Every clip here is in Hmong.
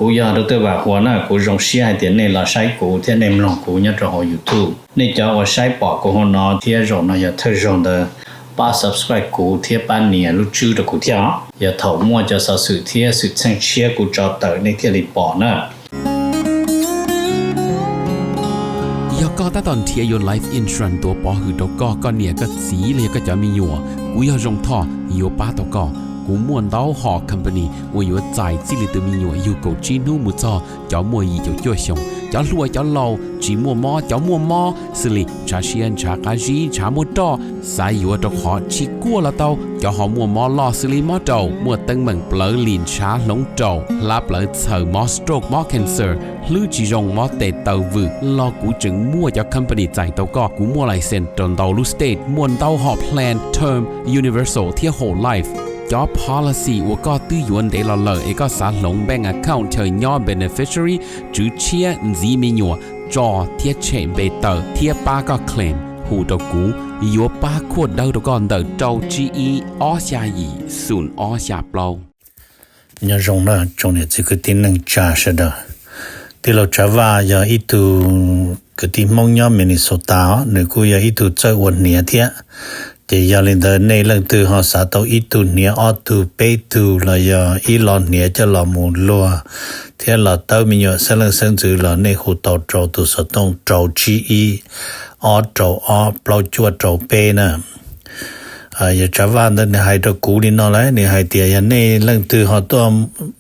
Kuv yog Dr. Vam Huas na, kuv zoo siab hais tias nej los saib kuv thiab nej mloog kuv nyob rau hauv YouTube. Nej cov uas saib pom kuv hauv no thiab zaum no yog thawj zaug ntawd, pab subscribe kuv thiab pab nias lub tswb rau kuv thiab os. Yog thaum muaj cov xov xwm thiab xwm txheej tshiab kuv tso tawm nej thiaj li pom na. Yog koj tab tom nrhiav yuav life insurance tuav pov hwm rau koj, koj niam koj txiv los yog koj cov me nyuam, kuv yog Zoo Thoj yuav pab tau koj. Kuv muaj ntau hom company uas yuav txais txij li tus me nyuam yug kaum tsib hnub mus txog cov muaj yim caum cuaj xyoos, cov hluas cov laus, tsis muaj mob cov muaj mob, xws li ntshav siab ntshav qab zib ntshav muaj roj, xav yuav rau qhov tsis kuaj los tau, cov ho muaj mob loj xws li mob raum, muaj teeb meem plawv lim ntshav hloov raum, hlab plawv txhaws, mob stroke mob cancer, hlwb tsis zoo mob tes taw vwm los kuv tseem muaj cov company txais tau koj. Kuv muaj license rau ntau lub state, muaj ntau hom plan term, universal thiab whole life. Cov policy uas koj twb yuav ntev los lawm es koj xav hloov bank account chaw nyob beneficiary, tswv tshiab, ntxiv me nyuam, tso thiab tshem npe tawm thiab pab koj claim, hu rau kuv, yuav pab khuaj dawb rau koj ntawm rau tsib ib ob xya yim xoom ob xya plaub. Nyob zoo na tsoom niam txiv kwv tij neej tsa sawv daws. Tij laug Tsav Vaj yog ib tug kwv tij Hmoob nyob Minnesota os, nws kuj yog ib tug txawj ua hniav thiab. Ces yog li ntawd nej leej twg ho xav tau ib tug hniav ob tug peb tug los yog ib lo hniav coj los mus luag thiab los tawb me nyuam xeeb leej xeeb ntxwv los nej hu tau rau tus xov tooj rau tsib ib ob rau ob plaub cuaj rau peb na. Yog Tsav Vaj ntawd nws hais rau kuv li no lawm, nws hais tias yog nej leej twg ho tuaj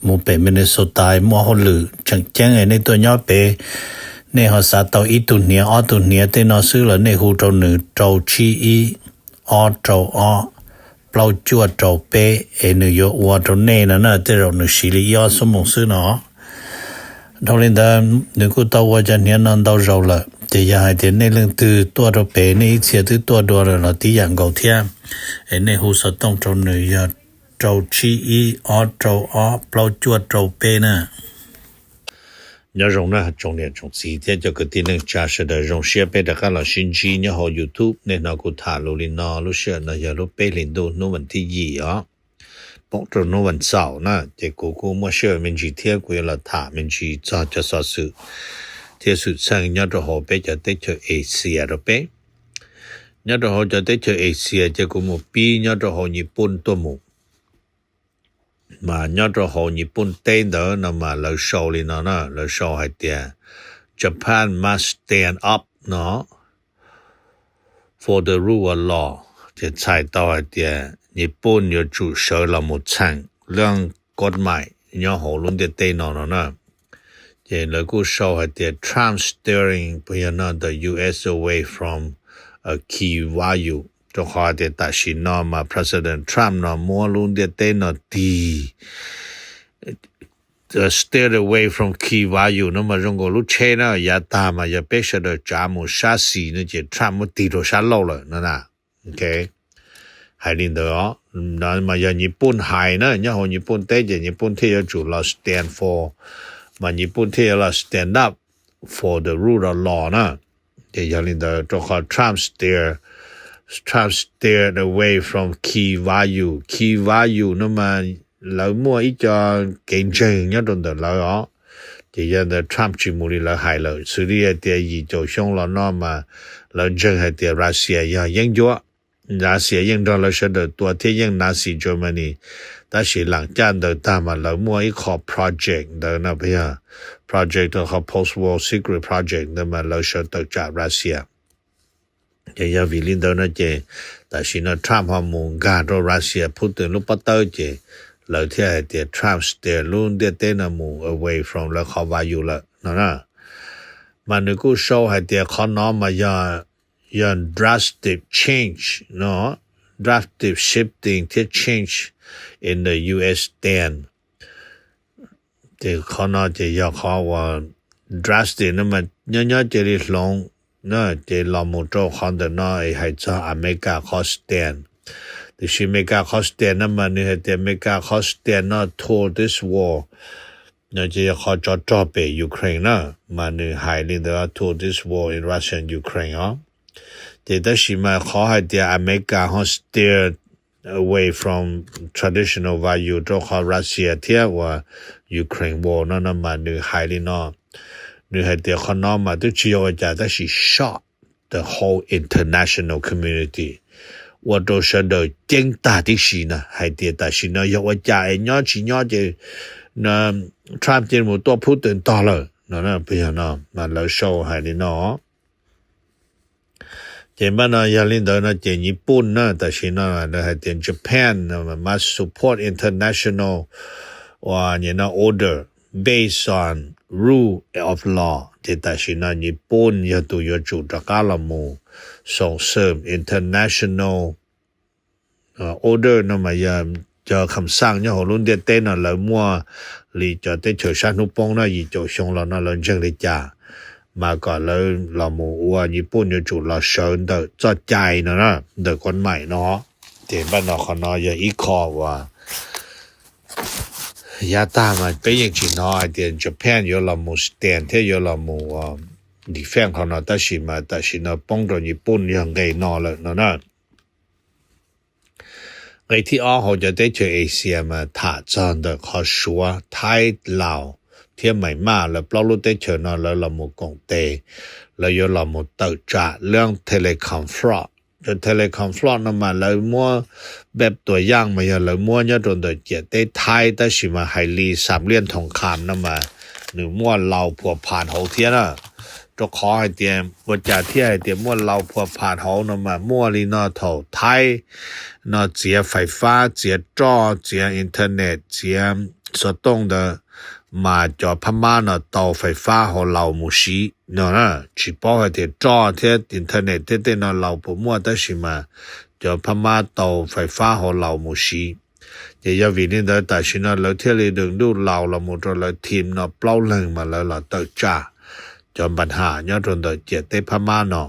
mus pem Minnesota muaj hauj lwm tseem ceeb nej tuaj nyob pem, nej ho xav tau ib tug hniav ob tug hniav tej no xwb los nej hu rau nws rau tsib ib ob rau ob plaub cuaj rau peb es nws yuav ua rau nej no na, tej zaum nws siv li ib ob xuab moos xwb no. Dhau li ntawd nws kuj tau ua cov hniav no ntau zaus lawm, ces yog hais tias nej leej twg tuaj rau pem nej ib txhia twb tuaj dua lawm los tib yam nkaus thiab, es nej hu xov tooj rau nws yog rau tsib ib ob rau ob plaub cuaj rau peb na. Nyob zoo na tsoom niam tsoom txiv thiab cov kwv tij neej tsa sawv daws, zoo siab peb rov qab los sib ntsib nyob hauv YouTube. Nej hnov kuv tham lus li no lub sij hawm no yog lub peb hlis ntuj hnub vas thib yim os, poob rau hnub vas xaum na, ces kuv kuj muaj sij hawm me ntsis thiab kuv yuav los tham me ntsis txog cov xov xwm thiab xwm txheej nyob rau hauv peb cov teb chaws Asia rau peb. Nyob rau hauv cov teb chaws Asia ces kuv mus pib nyob rau hauv Nyij Pooj tuaj mus. Mas nyob rau hauv Nyij Pooj teb ntawd no mas lawv sau li no na, lawv sau hais tias Japan must stand up no for the rule of law, ces txhais tau hais tias Nyij Pooj yuav tsum sawv los mus txheem leej kod mais nyob hauv lub ntiaj teb no no na. Ces lawv kuj sau hais tias Trump steering puas yog no the U S away from a key value, rau qhov hais tias tam sim no mas President Trump no muab lub ntiaj teb no tig, steer away from key value no mas zoo nkaus lub tsheb na, yav tag mas yog peb sawv daws tsav mus sab xis no ces Trump muab tig rau sab laug lawm no na. Hais li ntawd os, no mas yog Nyij Pooj hais na, nyob hauv Nyij Pooj teb ces Nyij Pooj thiaj yuav tsum los stand for, mas Nyij Pooj thiaj yuav los stand up for the rule of law na. Ces yog li ntawd rau qhov Trump steer, Trump steer away from key value, key value no mas lawv muaj ib co kev ntseeg nyob rau ntawm lawv os. Ces yog ntawd Trump tsis mus li lawv hais lawm, xws li hais tias yim caum xyoo los no mas lawv ntseeg hais tias Russia yog yeeb ncuab, Russia yeej nrog lawv sawv daws tua thiab yeej Nazi Germany, tab sis lam caj ntawd tag mas lawv muaj ib qho project ntawd no, yog project rau qhov post war secret project ntawd mas lawv sawv tawm tsam Russia. Ces yog vim li ntawd no ces tam sim no Trump ho mus nkag rau Russia Putin lub pob tawb ces lawv thiaj hais tias Trump steer lub ntiaj teb no mus away from lawv qhov value lawm no na. Mas nws kuj sau hais tias qhov no mas yog, yog drastic change no, drastic shifting thiab change in the U S stand. Ces qhov no ces yog qhov uas drastic no mas nyob nyob cia li hloov, ces los mus rau qhov ntawm no es hais txog Amelikas qhov stand. Tiam sis Amelikas qhov stand no mas nws hais tias Amelikas qhov stand no toward this war, no ces yog qhov tsov rog pem Ukraine na, mas nws hais li ntawd, toward this war in Russia and Ukraine os. Ces tab sis mas qhov hais tias Amelikas ho steer away from traditional value rau qhov Russia thiab uas Ukraine war no no mas nws hais li no, nws hais tias qhov no mas twb tsis yog ua cas tab sis shock the whole international community, ua rau sawv daws ceeb tag tib si na hais tias tam sim no yog ua cas es nyob tsis nyob ces Trump ces mus tua Putin tog lawm no, yog no mas lawv sau hais li no. Ces npaj no yog li ntawd no ces Nyij Pooj na tam sim no lawv hais tias Japan must support international uas order based on rule of law, ces tam sim no Nyij Pooj yog tus yuav tsum rov qab los mus xoom xwm international order no mas yog cov kham xaj nyob hauv lub ntiaj teb no lawv muaj li cov teb chaws sab hnub poob no yim caum xyoo los no lawv ntseeg li cas, mas kom lawv los mus ua Nyij Pooj yuav tsum los sawv ntawm txoj cai no na, ntawm koj maim no. Ces npaj no qhov no yog ib qho uas yav tag mas peb yeej tsis hnov hais tias Japan yuav los mus stand thiab yuav los mus defend qhov no tab sis mas tam sim no poob rau Nyij Pooj yog nqe no lawm no na. Nqe thib ob hauv cov teb chaws Asia mas tham txog ntawm qhov Suav, Thaib, Laus thiab Myanmar lawv plaub lub teb chaws no lawv los mus koom tes, lawv yuav los mus tawm tsam leej telecom fraud. Cov telecom fraud no mas lawv muab npaj tua yaj mas yog lawv muab nyob rau ntawm ciam teb Thaib tab sis mas hais li Xam Liaj Thoos Kham no mas nws muaj laus phua phas hauv thiab na. Rau qhov hais tias ua cas thiaj hais tias muaj laus phua phas hauv no mas muaj li no thaum Thaib no txiav fais fab, txiav roj, txiav internet, txiav xov tooj ntawd mas cov Phab Mab no tau fais fab hauv laus mus siv no na. Tsis paub hais tias roj thiab internet thiab tej no laus puas muaj tab sis mas cov Phab Mab tau fais fab hauv laus mus siv. Ces yog vim li ntawd tam sim no lawv thiaj li dwm ntuj laus los mus rau lawv team no plaub leeg mas lawv los tawm tsam cov npa ham nyob rau ntawm ciam teb Phab Mab no.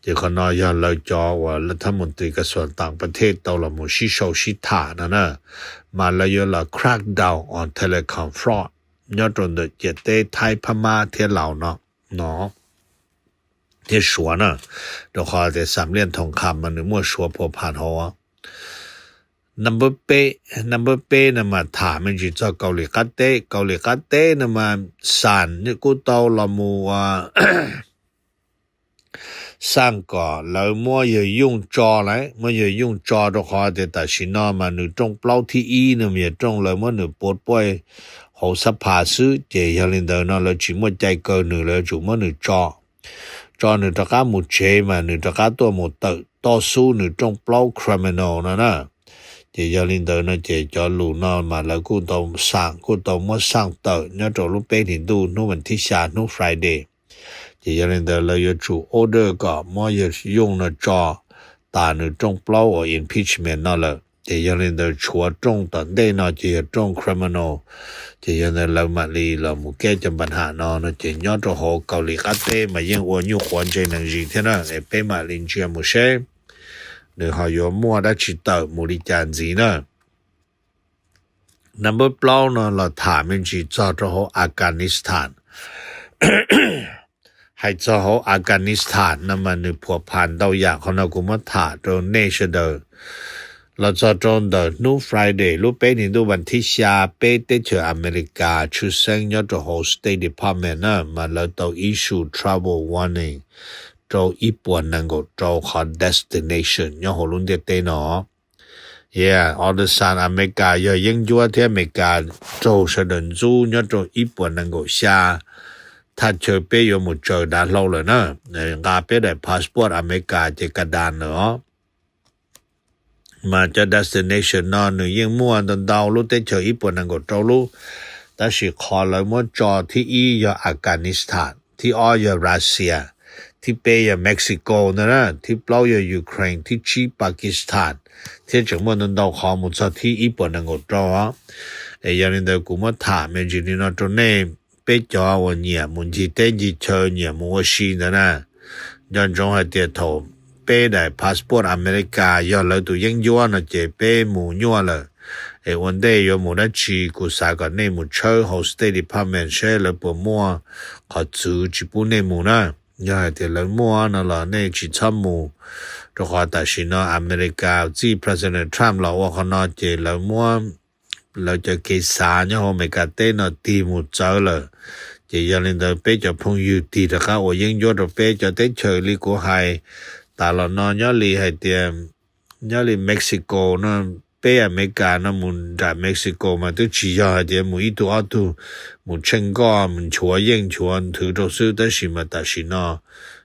Ces qhov no yog lawv cov uas thab mus tis kas xuam tam pa thej tau los mus sib sau sib tham no na, mas lawv yuav los crack down on telecom fraud nyob rau ntawm ciam teb Thaib, Phab Mab thiab Laus no, no thiab Suav na, rau qhov tias Xam Liaj Thoos Kham mas nws muaj Suav phua phas hauv. Number peb, number peb no mas tham me ntsis txog Kaus Lim Qab Teb. Kaus Lim Qab Teb no mas Xam kuj tau los mus ua xaj kom lawv muab yawg Yoon tso lawm, muab yawg Yoon tso rau qhov tias tam sim no mas nws rooj plaub thib ib no mas yawg rooj lawv muab nws pua puaj hauv xab pha xwb, ces yog li ntawd no lawv tsis muaj cai kaw nws, lawv yuav tsum muab nws tso, tso nws rov qab mus tsev mas nws rov qab tuaj mus tawm toj xub nws rooj plaub criminal no na. Ces yog li ntawd no ces cov lus no mas lawv kuj tau xam, kuj tau muab xaj tawm nyob rau lub peb hlis ntuj hnub vas thib xya, hnub Friday. Ces yog li ntawd lawv yuav tsum order kom muab yawg Yoon no tso tas nws rooj plaub uas impeachment no lawm. Ces yog li ntawd tshuav rooj tom ntej no ces yog rooj criminal. Ces yog ntawd lawv mam li los mus keb cov npa ham no no ces nyob rau hauv Kaus Lim Qab Teb mas yeej ua nyuj quav ntse neeg zis thiab na, es peb mam li ntsia mus seb nws ho yuav muaj dab tsi tawm mus li cas ntxiv na. Number plaub no los tham me ntsis txog rau hauv Afghanistan. Hais txog hauv Afghanistan no mas nws phua phas ntau yam, qhov no kuv muab tham rau nej sawv daws. Los txog rau ntawm hnub Friday lub peb hlis ntuj vas thib xya, peb teb chaws Amelikas tshwj xeeb nyob rau hauv State Department na mas lawv tau issue travel warning rau ib puas nees nkaum rau qhov destination nyob hauv lub ntiaj teb no. Yeah, Ordersan Amelikas yog yeeb ncuab thiab Amelikas raug sawv daws ntxub nyob rau ib puas nees nkaum xya thaj chaw peb yuav mus tsaws dav hlau lawm na. Nqa peb daim passport Amelikas ces ka das lawm os. Mas cov destination no nws yeej muaj ntau ntau lub teb chaws ib puas nees nkaum rau lub, tab sis qhov lawv muab tso thib ib yog Afghanistan, thib ob yog Russia, thib peb yog Mexico ntag na, thib plaub yog Ukraine, thib tsib Pakistan, thiab tseem muaj ntau ntau qhov mus txog thib ib puas nees nkaum rau os. Es yog li ntawd kuv muab tham me ntsis li no rau nej, peb cov uas nyiam mus ncig teb ncig chaw nyiam mus ua si ntawd na, nco ntsoov hais tias thaum peb daim passport Amelikas yog lawv tus yeeb ncuab no ces peb mus nyuaj lawm. Es ua ntej yuav mus dab tsi kuv xav kom nej mus tshawb hauv State Department seb lawv puas muaj qhov txwv tsis pub nej mus na. Yog hais tias lawv muaj no los nej tsis txhob mus, rau qhov tam sim no America txij President Trump los ua qhov no ces lawv muab lawv cov kev xav nyob hauv Amelikas teb no tig mus txawv lawm. Ces yog li ntawd peb cov phooj ywg tig rov qab ua yeeb ncuab rau peb cov teb chaws li kuv hais tas los no, nyob li hais tias nyob li Mexico no, peb Amelikas no mus nram Mexico mas twb tsis yog hais tias mus ib tug ob tug, mus tsheej nkoj mus nchuav yeej nchuav nthwv rau xwb, tab sis mas tam sim no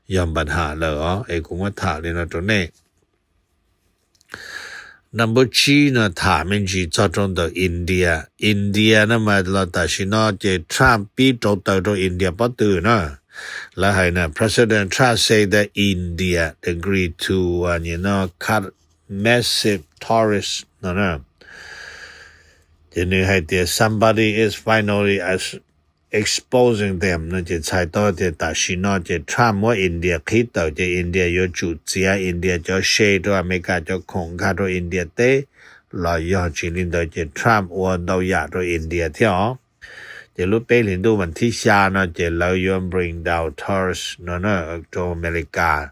yog npa ham lawm os, es kuv muab tham li no rau nej. Number tsib no tham me ntsis txog rau ntawm India. India no mas los tam sim no ces Trump pib rauv taws rau India pob tw na. Lawv hais na, President Trump say that India agree to, uh, you know, cut massive tariffs no na. Ces nws hais tias somebody is finally exposing them no, ces txhais tau tias tam sim no ces Trump muab India qhib tawm, ces India yuav tsum txiav India cov se rau Amelikas cov khoom nkag rau India teb, los yog tsis li ntawd ces Trump ua ntau yam rau India thiab os. Ces lub peb hlis ntuj vas thib xya no ces lawv yuav bring down tariffs no rau Amelikas,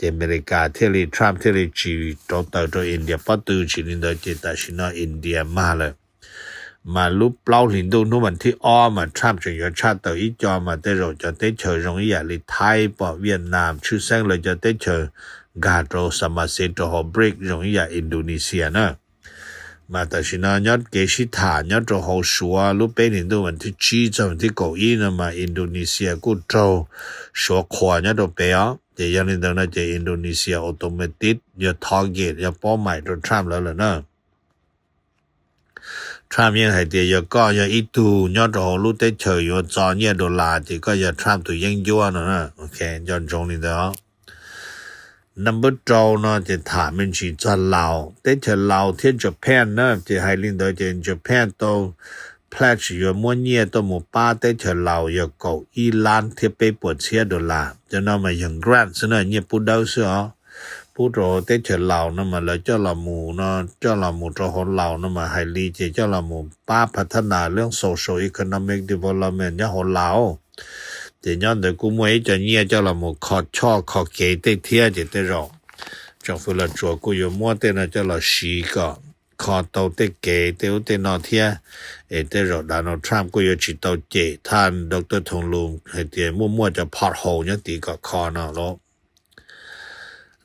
ces Amelikas thiaj li, Trump thiaj li tsis rauv taws rau India pob tw, tsis li ntawd ces tam sim no India mag lawm. Mas lub plaub hlis ntuj hnub vas thib ob mas Trump tseem yuav tshaj tawm ib co mas tej zaum cov teb chaws zoo ib yam li Thaib pom Vietnam tshwj xeeb lawv cov teb chaws nkag rau xa ma xev rau hauv BRICS zoo ib yam Indonesia na. Mas tam sim no nyob kev sib tham nyob rau hauv Suav lub peb hlis ntuj vas thib tsib txog vas thib kaum ib no mas Indonesia kuj raug Suav qhuas nyob rau pem os. Ces yog li ntawd no ces Indonesia automatic yog target, yog paub mais rau Trump lawv lawm na. Trump yeej hais tias yog koj yog ib tug nyob rau hauv lub teb chaws yuav txo nyiaj dollar ces koj yog Trump tus yeeb ncuab no na. Ok, nco ntsoov li ntawd os. Number rau no ces tham me ntsis txog Laos, teb chaws Laos thiab Japan na. Ces hais li ntawd ces Japan tau pledge yuav muab nyiaj tuaj mus pab teb chaws Laos yog kaum ib lab thiab peb puas txhiab dollar. Cov no mas yog grant xwb na, nyiaj pub dawb xwb os. Pub rau teb chaws Laos no mas lawv coj los mus no, coj los mus rau hauv Laos no mas hais li ces coj los mus pab phav thab nas lub social economic development nyob hauv Laos. Ces nyob ntawd kuj muaj ib co nyiaj coj los mus kho choj kho kev tej thiab, ces tej zaum tsoom fwv Los Tsuas kuj yuav muab tej no coj los siv kom kho tau tej kev tej ub tej no thiab. Es tej zaum Donald Trump kuj yuav tsis tau cem thaj Doctor Thoo Loo hais tias muaj muaj cov pothole nyob tid kom kho no los.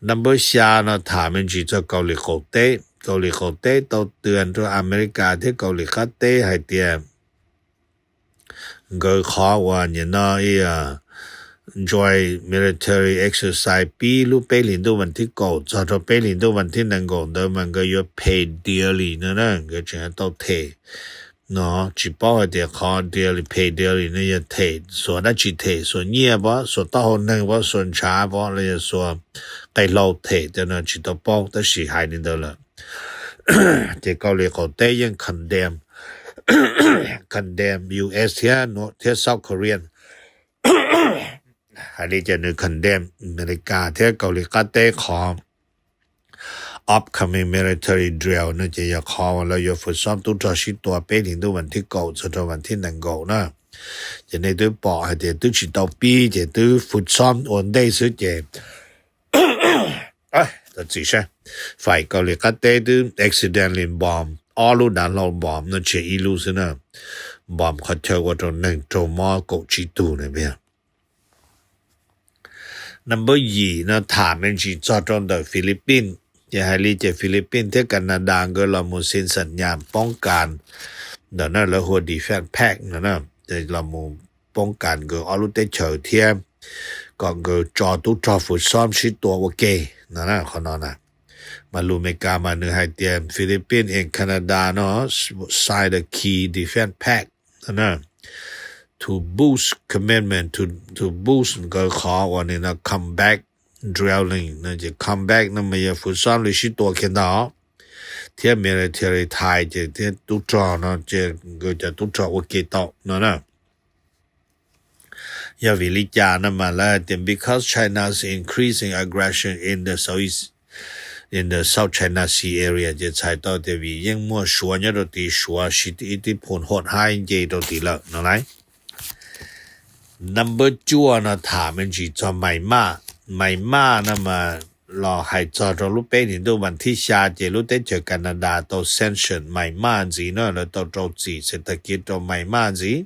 Number xya no tham me ntsis txog Kaus Lim Qaum Teb. Kaus Lim Qaum Teb tau tw rau Amelikas thiab Kaus Lim Qab Teb hais tias nkawd qhov uas nim no joint military exercise pib lub peb hlis ntuj vas thib kaum txog rau peb hlis ntuj vas thib nees nkaum ntawd mas nkawd yuav pay dearly no na, nkawd tseem tau them no. Tsis paub hais tias qhov dearly, pay dearly no yog them xuas dab tsi, them xuas nyiaj pom, xuas taub hau neeg pom, xuas ntshav pom, los yog xuas qe hlau them tej no tsis tau paub, tab sis hais li ntawd lawm. Ces Kaus Lim Qaum Teb yeej condemn, condemn U S thiab, thiab South Korea. Hais li ces nws condemn Amelikas thiab Kaus Lim Qab Teb qhov upcoming military drill no ces yog qhov uas lawv yuav fwv xob tub rog sib tua peb hlis ntuj vas thib kaum txog rau vas thib nees nkaum na. Ces nej twb pom hais tias twb tsis tau pib ces twb fwv xob ua ntej xwb ces, txim saib, fais Kaus Lim Qab Teb twb accidentally bomb ob lub dav hlau, bomb no tsis yog ib lub xwb na, bomb qhov chaw ua rau neeg raug mob kaum tsib tug na. Number yim no tham me ntsis txog rau ntawm Philippines. Ces hais li ces Philippines thiab Canada nkawd los mus xin xam nyas poob kas ntawm na, lawv hu ua Defense Pact no na, los mus poob kas nkawd ob lub teb chaws thiab kom nkawd tso tub rog fwv xob sib tua ua ke no na, qhov no na. Mas lus Amelikas mas nws hais tias Philippines and Canada no sign the key Defense Pact no na, to boost commitment to, to boost nkawd qhov uas nim no combat drilling no. Ces combat no mas yog fwv xob li sib tua kiag ntag, thiab military ties ces thiab tub rog no ces nkawd cov tub rog ua ke tau no na. Yog vim li cas no mas lawv hais tias because China's increasing aggression in the Southeast, in the South China Sea area, ces txhais tau tias vim yeej muaj Suav nyob rau tid, Suav siv ib tib phum hot haib nce rau tid lawm no lauj. Number cuaj no tham me ntsis txog Myanmar. Myanmar no mas los hais txog rau lub peb hlis ntuj vas thib xya ces lub teb chaws Canada tau sanction Myanmar ntxiv na, lawv tau rau txim xes tas kiv rau Myanmar ntxiv.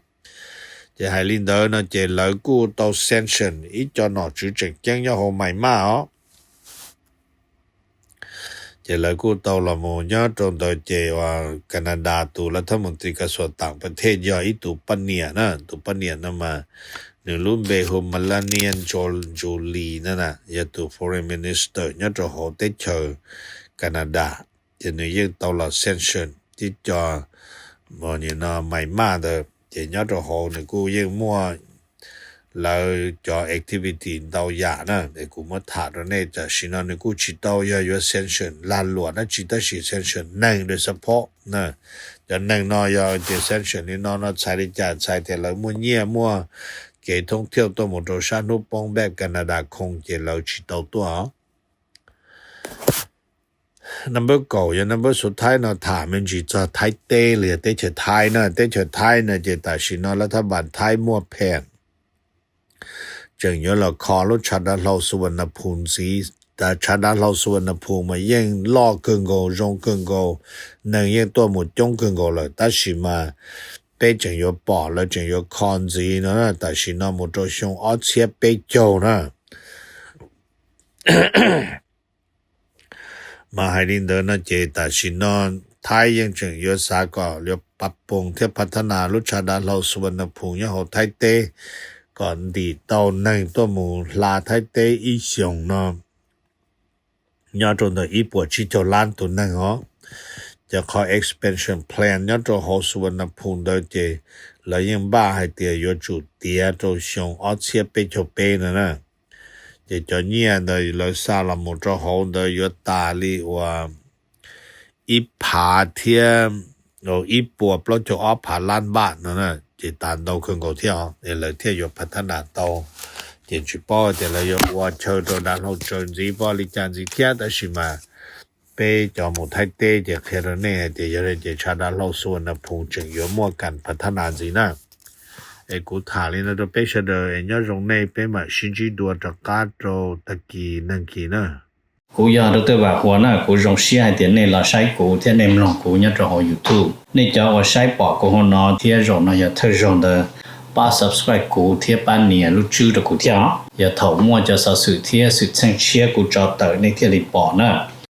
Ces hais li ntawd no ces lawv kuj tau sanction ib co nom tswv tseem ceeb nyob hauv Myanmar os. Ces lawv kuj tau los mus nyob rau ntawd ces Canada tus lav thab mus tis kas xuam tam pas thej yog ib tus poj niam na, tus poj niam no mas nws lub npe hu Melania Jolie na, yog tus foreign minister nyob rau hauv teb chaws Canada. Ces nws yeej tau los sanction tib co Myanmar ntawd, ces nyob rau hauv nws kuj yeej muaj lawv cov activity ntau yam na, es kuv muab tham rau nej. Tam sim no nws kuj tsis tau yog yuav sanction lag luam dab tsi tab sis sanction neeg rau support na. Cov neeg no yog ces sanction li no no txhais li cas? Txhais tias lawv muaj nyiaj muaj kev thoob thiauj tuaj mus rau sab hnub poob npaj Canada khoo ces lawv tsis tau tuaj os. Number kaum yog number xu thaib no tham me ntsis txog Thaib teb los yog teb chaws Thaib na. Teb chaws Thaib no ces tam sim no lav thab npas Thaib muaj phees tseem yuav los kho lub tshav dav hlau Suvarnabhumi ntxiv. Tshav dav hlau Suvarnabhumi mas yeej loj kawg nkaus, zoo kawg nkaus, neeg yeej tuaj mus coob kawg nkaus lawm, tab sis mas peb tseem yuav pom lawv tseem yuav kho ntxiv no. Tam sim no mus rau xyoo ob txhiab peb caug na. Mas hais li ntawd no ces tam sim no Thaib yeej tseem yuav xav kom yuav pab poos thiab pab thab nas lub tshav dav hlau Suvarnabhumi nyob hauv Thaib teb kom ntim tau neeg tuaj mus hla Thaib teb ib xyoos no nyob rau ntawm ib puas tsib caug lab tus neeg os. Ces qhov expansion plan nyob rau hauv Suvarnabhumi ntawd ces lawv yeej npaj hais tias yuav tsum tiav rau xyoo ob txhiab peb caug peb no na. Ces cov nyiaj ntawd lawv xa los mus rau hauv ntawd yuav tas li uas ib phav thiab ib puas plaub caug ob phav lab npaj no na, ces tas ntau kawg nkaus thiab os, es lawv thiaj yuav phav thab nas tau. Ces tsis paub tias lawv yuav ua chaw rau dav hlau tsaws ntxiv pab li cas ntxiv thiab, tab sis mas peb cov mus Thaib teb ces qhia rau nej hais tias yog li ces tshav dav hlau Suvarnabhumi tseem yuav muaj kam phav thab nas ntxiv na. Es kuv tham li no rau peb sawv daws es nyob zoo nej, peb mam sib ntsib dua rov qab rau tag kis neeg kis na. Kuv yog Dr. Vam Huas na, kuv zoo siab hais tias nej los saib kuv thiab nej mloog kuv nyob rau hauv YouTube. Nej cov uas saib pom kuv hauv no thiab zaum no yog thawj zaug ntawd, pab subscribe kuv thiab pab nias lub tswb rau kuv thiab os. Yog thaum muaj cov xov xwm thiab xwm txheej tshiab kuv tso tawm nej thiaj li pom na.